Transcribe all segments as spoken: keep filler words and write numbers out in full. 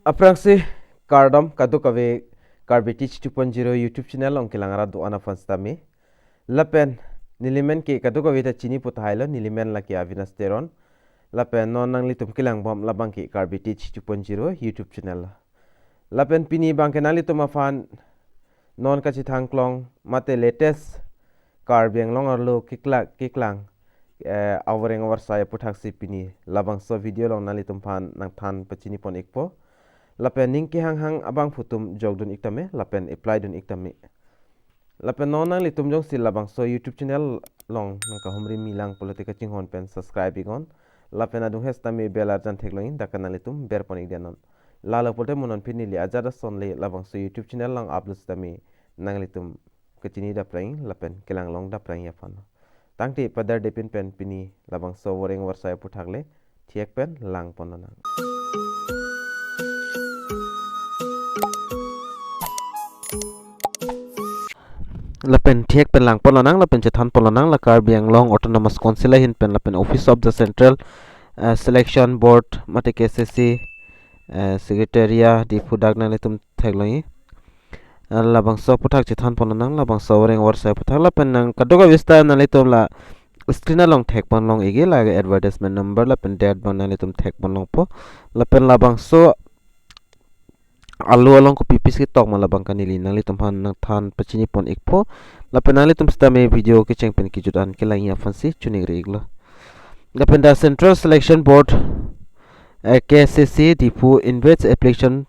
Aphrangsi kardom kadokave Karbi Teach two point zero YouTube channel along kelang arat do-an aphan sitame. Lapen nelimen ke kadokave ta chini pu tahai lo, nelimen lake Avinash Teron. Lapen non nanglitum kelangbom labang ke Karbi Teach two point zero YouTube channel lo. Lapen pini abang ke nanglitum aphan non kachethangklong mate latest Karbi Anglong arlo kekla-, keklang, eh, avoreng avarsai aputhaksi pini labangso video along nanglitum aphan nangthan pachini pon ikpo. Lapen ning kehanghang abangphu atum jokdun iktame, lapen apply dun iktame. Lapen non nanglitum jongsi labangso YouTube channel along nangkahumri milang pulote kachinghon pen subscribe iknon. Lapen adung hes tame bell arjan theklong in, dak ke nanglitum berpon ikdun non. Lalo pulote mo non pini neli ajat ason le labangso YouTube channel along upload tame nanglitum kachini daprang lapen kelanglong daprang aphan. Tangte pader depin pen pini labangso avoreng avarsai aputhak le thek pen langpon nang. Lapen thek pen langpon nang, lapen chethanpon nang, la Karbi Anglong Autonomous Council ahin pen lapen Office of the Central, eh, Selection Board mate K C C, eh, Secretariat Diphu dak nanglitum theklong i. Eh, labangso aputhak chethanpon nang, labangso avoreng avarsai aputhak lapen nang kadokave sita nanglitum la screen along thekpon long ikji, lake advertisement number lapen date abang nanglitum thekpon longpo. Lapen labangso alo along kopi pisi ketok ma labang ke neli nanglitum aphan nangthan pachini pon ikpo. Lapen nanglitum sitame video kecheng pen kejut an kelang aphansi choningri iklo. Lapen the Central Selection Board, eh, K C C Diphu invites application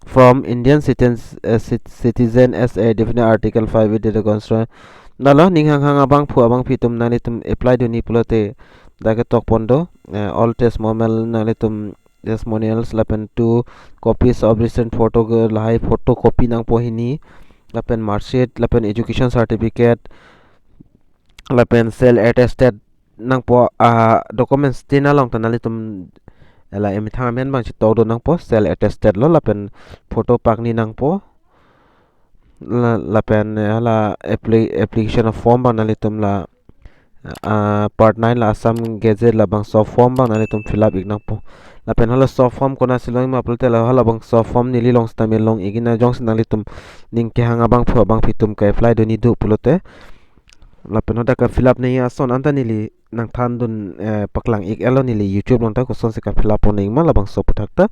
from Indian citizens, eh, cit-, citizen as a defined Article five eight the Constitution. Lalo ning hanghang abangphu abangphi atum nanglitum apply dunji pulote dak ke tokpon do, eh, all testimonial nanglitum testimonials lapen two copies of recent photo ke lahai photocopy nangpo hini, lapen marksheet, lapen education certificate, lapen self attested nangpo, ah, documents tin along ta nanglitum la emethang amen abang chetok do nangpo, self attested lo, lapen photo pakni nangpo. La-, lapen, eh, hala appli-, application form abang nanglitum la, ah, part nine la Assam Gazette labangso form abang nanglitum fill up ik nangpo. Lapen hala soft form konatsi longji ma pulote la halabangso form neli along sitame long ikji, na jongsi nanglitum ning kehang abangphu abangphi atum ke apply dunji do pulote. Lapen hadak ke fill up nangji ason anta neli nangthan dun, eh, paklang ik-etlo, neli YouTube along ta kosonsi ke fill up pon nangji ma labangso aputhak ta.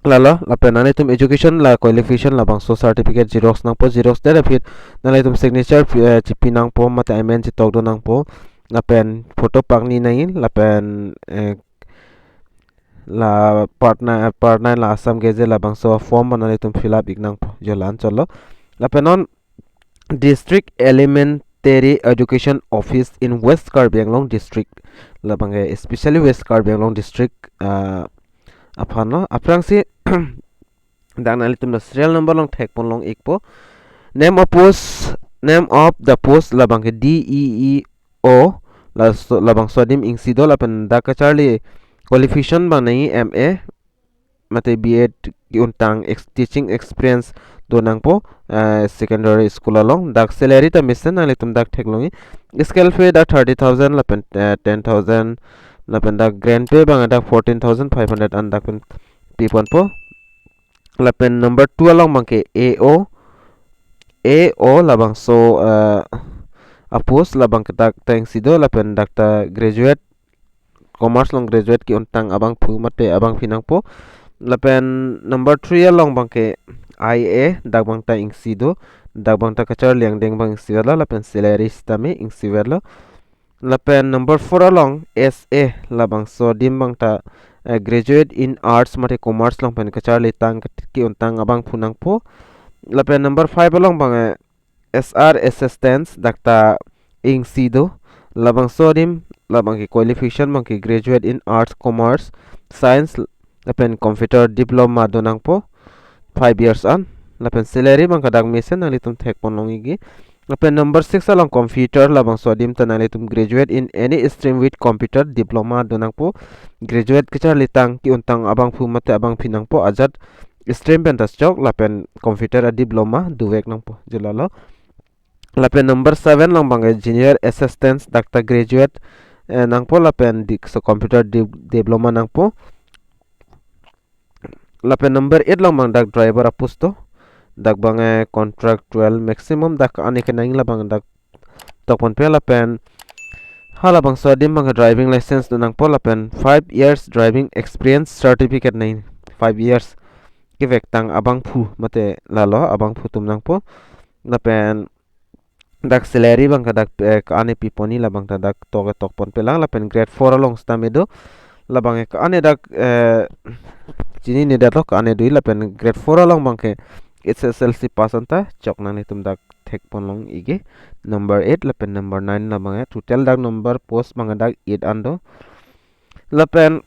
Lalo, lapen nanglitum education la qualification labangso certificate xerox nangpo, xerox det aphi nanglitum signature pi-, eh, chipi nangpo mate amen chetok do nangpo. Lapen photo pakni nangji, lapen, eh, la part nine, part nine la Assam Gazette labangso form abang nanglitum fill up ik nangpo, jo la-an chotlo. Lapen non District Elementary Education Office in West Karbi Anglong District, labang ke especially West Karbi Anglong District, ah, aphan lo. Aphrangsi dak nanglitum la serial number along thekpon long ikpo. Name of post, name of the post labang ke D E E O, laso, labangso adim ingsi do, lapen dak kacharli qualification abang nangji M A mate B Ed ke-untang ex-, teaching experience do nangpo, eh, secondary school along. Dak salary ta mesen nanglitum dak theklongji. Scale pay dak thirty thousand lapen, eh, ten thousand, lapen dak grant pay abang dak fourteen thousand five hundred an dak pen piponpo. Lapen number two along abang ke A O, A O labangso, eh, a post labang ke dak ta ingsi do, lapen dak ta graduate, commerce along graduate ke-untang abangphu mate abangphi nangpo. Lapen number three along abang ke I A, dak abang ta ingsi do, dak abang ta kacharli angdeng abang ingsivetlo, lapen salary sitame ingsivetlo. Lapen number four along S A, labangso adim abang ta, eh, graduate in arts mate commerce along pen kacharlitang ke-, ke-untang abangphu nangpo. Lapen number five along abang, eh, S R assistance dak ta ingsi do. Labangso adim, labang ke qualification abang ke graduate in arts, commerce, science, lapen computer diploma do nangpo five years an. Lapen salary abang ke dak mesen nanglitum thekpon long ikji. Lapen number six along computer, labangso adim ta nanglitum graduate in any stream with computer diploma do nangpo. Graduate kacharlitang ke-untang abangphu mate abangphi nangpo, ajat stream pen ta chok, lapen computer a diploma dovek nangpo, jo lalo. Lapen number seven along abang ke junior assistant dak ta graduate, eh, nangpo, lapen dik so computer di-, diploma nangpo. Lapen number eight along abang dak driver a-post do. Dak abang, eh, contractual maximum dak ane kenangji labang dak tokponpe lapen halabangso adim abang driving license do nangpo lapen five years driving experience certificate nangji, five years kevektang abangphu mate lalo abangphu atum nangpo. Lapen dak salary abang ke dak, eh, ka-an piponji labang ta dak tok tokponpe lang lapen grade four along sitame do labang ke ka-an dak, eh, chinine dak lo ka-an doji lapen grade four along abang ke H S L C pass anta chok nanglitum dak thekpon long ikji number eight lapen number nine labang ke total dak number post abang dak eight an do lapen,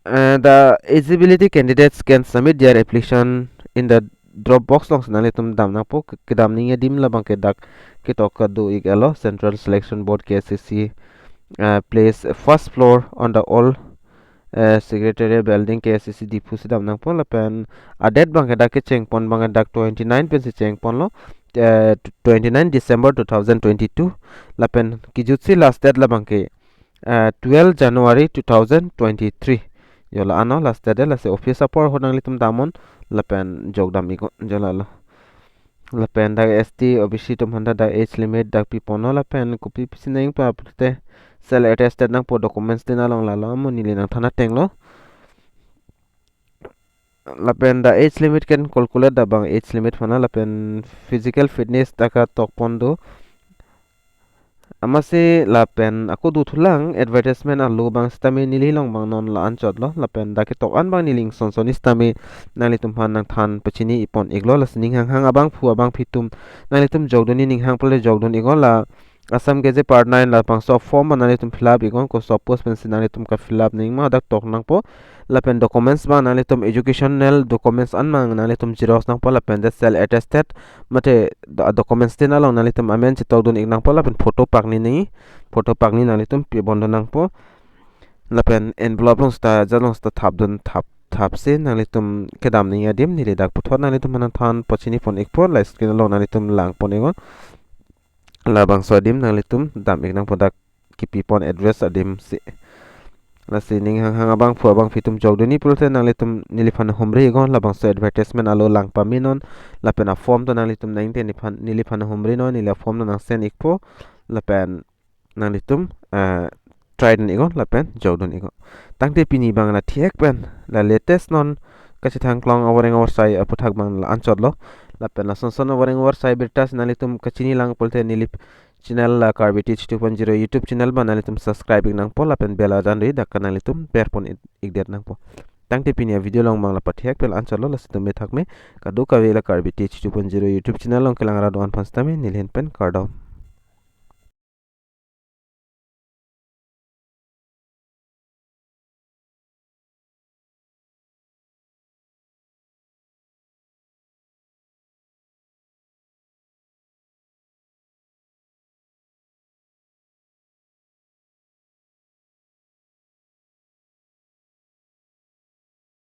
eh, the eligibility candidates can submit their application in the drop box alongsi nanglitum dam nangpo. Ke-, kedam nangji adim labang ke dak ketok kedo ik alo Central Selection Board K S S C, eh, place first floor on the old, eh, Secretariat Building K S S C Diphu si dam nangpo lapen a-date abang ke dak kechengpon abang ke dak twenty-nine pensi chengponlo, eh, twenty-nine December two thousand twenty-two lapen kejutsi last date labang ke, eh, twelve January two thousand twenty-three. Jo la-an lo last date, lasi office apor ahut nanglitum damnon lapen jokdam iknon jo lalo. Lapen dak S T O B C atum aphanta dak age limit dak piponlo lapen kopi pisi nangji pa pulote self attested nangpo documents tin along lalo mo neli nangthan atenglo. Lapen dak age limit ke calculate dak abang age limit aphan lapen physical fitness dak tokpon do. Amatsi lapen ako dothulang advertisement alo abang sitame neli along abang non la-anchot lo lapen dak ketok an abang neli ingson soni sitame nanglitum aphan nangthan pachini ipon iklo lasi ning hanghang abangphu abangphi atum nanglitum jokdunji ning hang pulote jokdun iknon la Assam Gazette part nine labangso form abang nanglitum fill up iknon, koso post pensi nanglitum ka-fill up nangji ma dak tok nangpo. Lapen documents abang nanglitum educational documents an abang nanglitum xerox nangpo lapen the self attested mate do-, documents tin along nanglitum amen chetokdun ik nangpo lapen photo pakni nangji, photo pakni nanglitum pibondun nangpo. Lapen envelope along seta jat along seta thapdun thap thapsi nanglitum kedam nangji adim neli dak puthot nanglitum aphan nangthan pachini pon ikpo, la screen along nanglitum langpon iknon. Labangso adim nanglitum dam ik nangpo dak kepipon address adim si. Lasi ning hanghang abangphu abangphi atum jokdunji pulote nanglitum neliphan humri iknon labangso advertisement alo lang pamenon lapen a-form ta nanglitum nangte neliphan, neliphan humrinon, neli a-form ta nang send ikpo lapen nanglitum, eh, try dun iknon lapen jokdun iknon. Tangte pini abang la thihek pen la latest non kachethang klong avoreng avarsai aputhak abang la-anchot lo. Lapen lason son avoreng avarsai birta si nanglitum kachini lang pulote neli channel la Karbi Teach two point zero YouTube channel abang nanglitum subscribe ik nangpo lapen bell adan ri dak ka nanglitum berpon ik, ikdet nangpo. Tangte pini a-video along abang la pathihek pen la-anchot lo, lasi tumi thakme kadokave la Karbi Teach two point zero YouTube channel along kelang ra do-an aphan sitame neli ahin pen kardom.